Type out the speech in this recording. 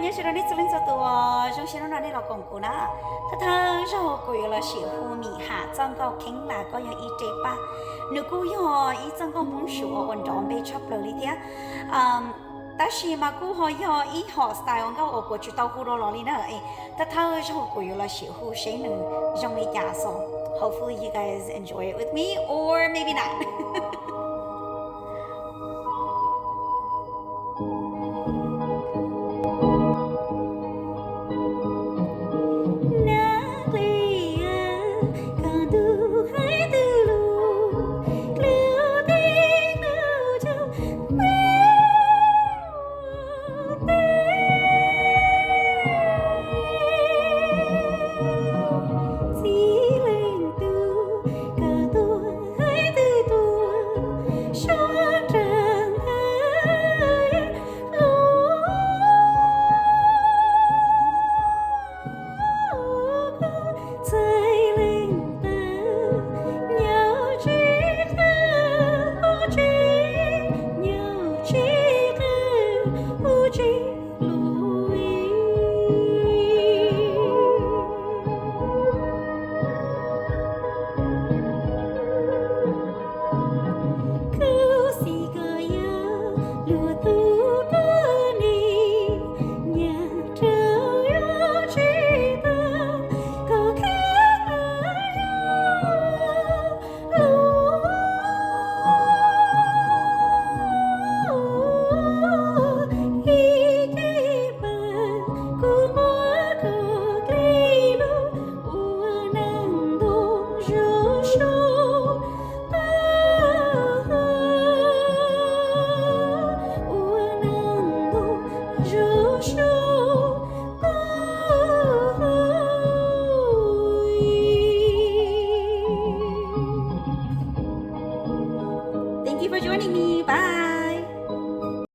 Nyob zoo rau nej txhua leej txhua tus, zoo siab hnub no nej los koom kuv na. Thawj thawj zaug kuv yuav los sim hu Mim Ham txoj nkauj Kheeb Las, koj yog ib rab paj. Nws kuj yog ib txoj nkauj Hmoob Suav uas nrov npe tshaj plaws li thiab. Tab sis mas kuj ho yog ib hom style nkauj uas kuv tsis tau hu dua los li na. Thawj thawj zaug kuv yuav los sim hu seb nws zoo li cas, so hopefully you guys enjoy it with me or maybe not. Thank you for joining me. Bye.